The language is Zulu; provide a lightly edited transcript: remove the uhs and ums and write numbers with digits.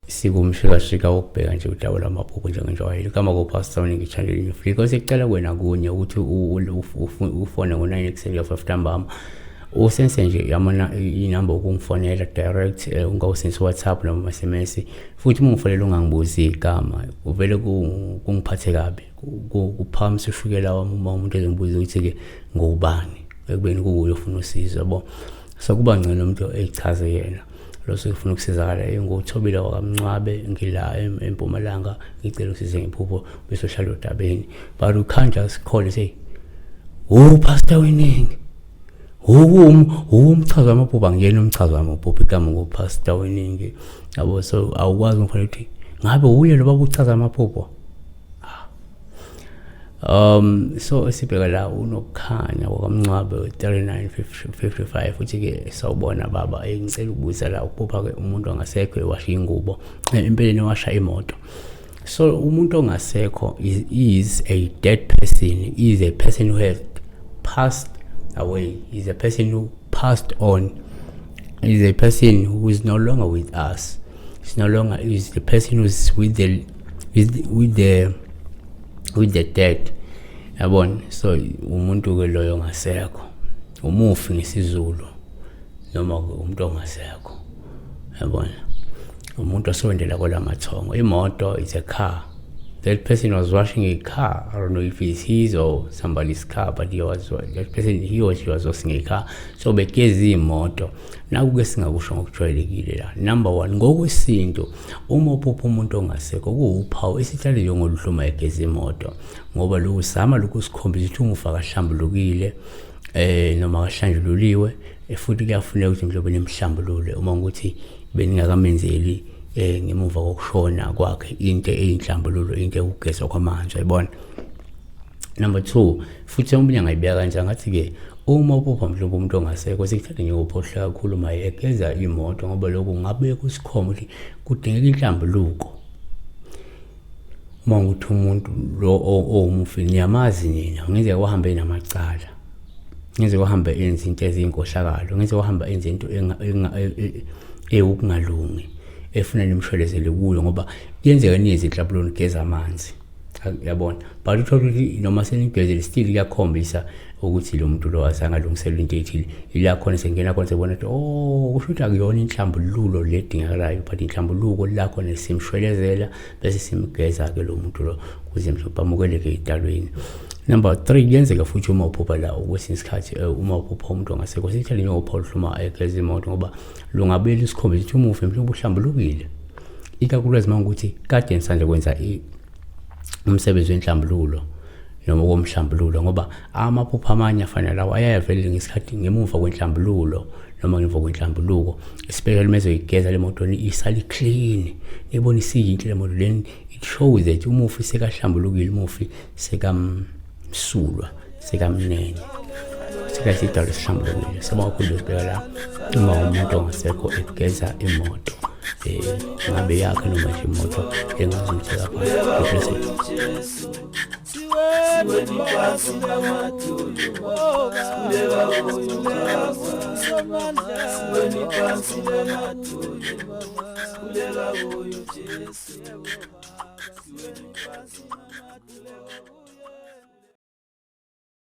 Sikumshikashika wokubheka nje udaba lwamaphupho njengenjwayelo. Igama kuPastor Mningi Channel Ngifika sekucela kwena kunye ukuthi ufone ngo-9 ekuseni kuya 5 ntambama. Usense nje yamona inamba ukungifonela direct, ungawusense WhatsApp noma SMS. Futhi uma ungifonela ungangibuzi igama, uvele kungiphathe kabi, kuphakamisa ushukela wami uma umuntu ezongibuza ukuthi-ke ngubani, ekubeni kuwuye ofuna usizo, yabo. So kuba ngcono umuntu eyichaze yena lo sefuna ukusizakala. NguThobile wakaMncwabe, ngila eMpumalanga, ngicela usize ngephupho bese uhlala odabeni. But you can't just call and say, "Oh, Pastor Weningi, umchazo wamaphupho." Angiyena umchazo wamaphupho, igama nguPastor Weningi, yabo. So awukwazi ngifanele ukuthi ngabe uye lo baba uchaza amaphupho. So sibheka la uNokukhanya wakaMncwabe 3955, uthi-ke, "Sawubona baba, ngicela ukubuza la, ukuphupha-ke umuntu ongasekho ewasha ingubo, empeleni ewasha imoto." So umuntu ongasekho is a dead person, is a person who has passed away, is a person who passed on, is a person who is no longer with us. Is no longer, is the person who is with the dead, yabona. So umuntu ke loyo ongasekho, umufi ngesiZulu, noma umuntu ongasekho, yabona, umuntu osondela kwelamathongo. Imoto is a car. That person was washing a car. I don't know if it's his or somebody's car, but he was that person, he or she was washing a car. So begeza imoto. Naku-ke singakusho ngokujwayelekile la. Number one, ngokwesintu, uma uphupha umuntu ongasekho, kuwuphawu esihlale njengoluhluma egeza imoto, ngoba lokuzama lokhu sikhombisa ukuthi umufi akahlambulukile noma akahlanjululiwe, futhi kuyafuneka ukuthi mhlawumbe nimhlambulule uma ukuthi beningakamenzeli ngemuva kokushona kwakhe into eyinhlambululo, into ekugezwa kwamanzi, uyayibona. Number two, futhi omunye angayibeka kanje, ngathi-ke uma uphupha mhlawumbe umuntu ongasekho, sikuthathe njengophohla kakhulu uma egeza imoto, ngoba lokhu kungabe kusikhomba ukuthi kudingeka inhlambuluko. Uma ukuthi umuntu lo owumufi niyamazi nina, kungenzeka wahambe enamacala, kungenzeka wahambe enza into eziyinkohlakalo, kungenzeka wahamba enza into ewukungalungi efuna nimshwelezele kuyo, ngoba kuyenzeka niyenze inhlambuluko, nigeza amanzi, yabona, but uthola ukuthi noma senigezele, still kuyakhombisa ukuthi lo muntu lo azange alungiselwe into ethile. Ila khona sengena khona, sebona ukuthi, oh, kusho ukuthi akuyona inhlambululo le edingakalayo, but inhlambuluko la khona simshwelezela bese simgeza-ke lo muntu lo kuze mhlawumbe amukeleke edalweni. Number three, kuyenzeka futhi uma uphupha la kwesinye isikhathi, uma uphupha umuntu ongasekho, sithele njengophawu luhluma egeza imoto, ngoba lungabuyela isikhombisa ukuthi umufi mhlawumbe uhlambulukile, ikakhulukazi uma ukuthi kade nisanda kwenza umsebenzi wenhlambululo noma komhlambululo, ngoba amaphupho amanye afana lawo ayayavele ngesikhathi ngemuva kwenhlambululo noma ngemva kwenhlambuluko, especially uma ezoyigeza le moto isale clean, nibona isiyinhle le moto. Then it shows that umufi sekahlambulukile, umufi sekamsulwa, sekamnene, sekasidalo esihlambulukile. Sibonga kakhulu. Sibheka la, uma umuntu ongasekho egeza imoto, ngabe yakhe noma nje imoto engazuthi lapha. Siweni phansi namadolo, sikhuleka kuye uBaba. Siweni phansi namadolo, sikhuleka kuye uJesu. Siweni phansi namadolo.